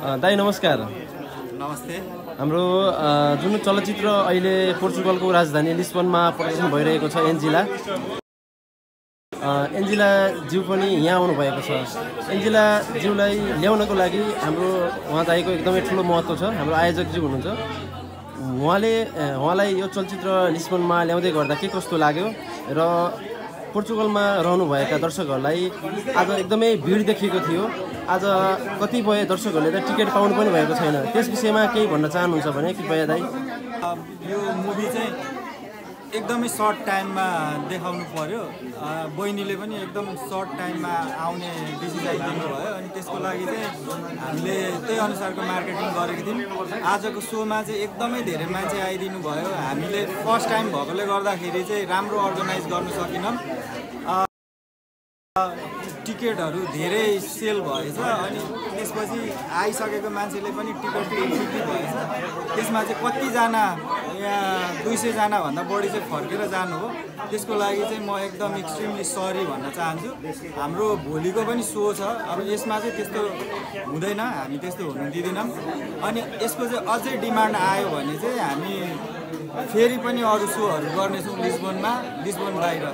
दाई नमस्कार। नमस्ते। हाम्रो जुन चलचित्र अहिले पोर्चुगलको राजधानी लिस्बनमा प्रदर्शन भइरहेको छ एन्जिला ज्यू पनि यहाँ आउनु भएको छ। एन्जिला ज्यूलाई ल्याउनको लागि हाम्रो उहाँ दाइको एकदमै ठुलो महत्त्व छ। हाम्रो आयोजक ज्यू हुनुहुन्छ, उहाँलाई यो चलचित्र लिस्बनमा ल्याउँदै गर्दा के कस्तो लाग्यो र पोर्चुगलमा रहनुभएका दर्शकहरूलाई आज एकदमै भिड देखिएको थियो। आज कतिपय दर्शकहरूले त टिकट पाउनु पनि भएको छैन। त्यस विषयमा केही भन्न चाहनुहुन्छ भने कृपया दाइ। यो मुभी चाहिँ एकदमै सर्ट टाइममा देखाउनु पर्यो। बहिनीले पनि एकदम सर्ट टाइममा आउने डिसिजन दिनुभयो अनि त्यसको लागि चाहिँ हामीले त्यही अनुसारको मार्केटिङ गरेको थियौँ। आजको सोमा चाहिँ एकदमै धेरै मान्छे आइदिनु भयो। हामीले फर्स्ट टाइम भएकोले गर्दाखेरि चाहिँ राम्रो अर्गनाइज गर्न सकेनौँ। टिकटहरू धेरै सेल भएछ अनि त्यसपछि आइसकेको मान्छेले पनि टिकट बिक्री भएछ। त्यसमा चाहिँ कतिजना यहाँ 200 जनाभन्दा बढी चाहिँ फर्केर जानु हो। त्यसको लागि चाहिँ म एकदम एक्सट्रिमली सरी भन्न चाहन्छु। हाम्रो भोलिको पनि सो छ, अब यसमा चाहिँ त्यस्तो हुँदैन, हामी त्यस्तो हुनु दिँदैनौँ। अनि यसको चाहिँ अझै डिमान्ड आयो भने चाहिँ हामी फेरि पनि अरू सोहरू गर्नेछौँ लिस्बन बाहिर।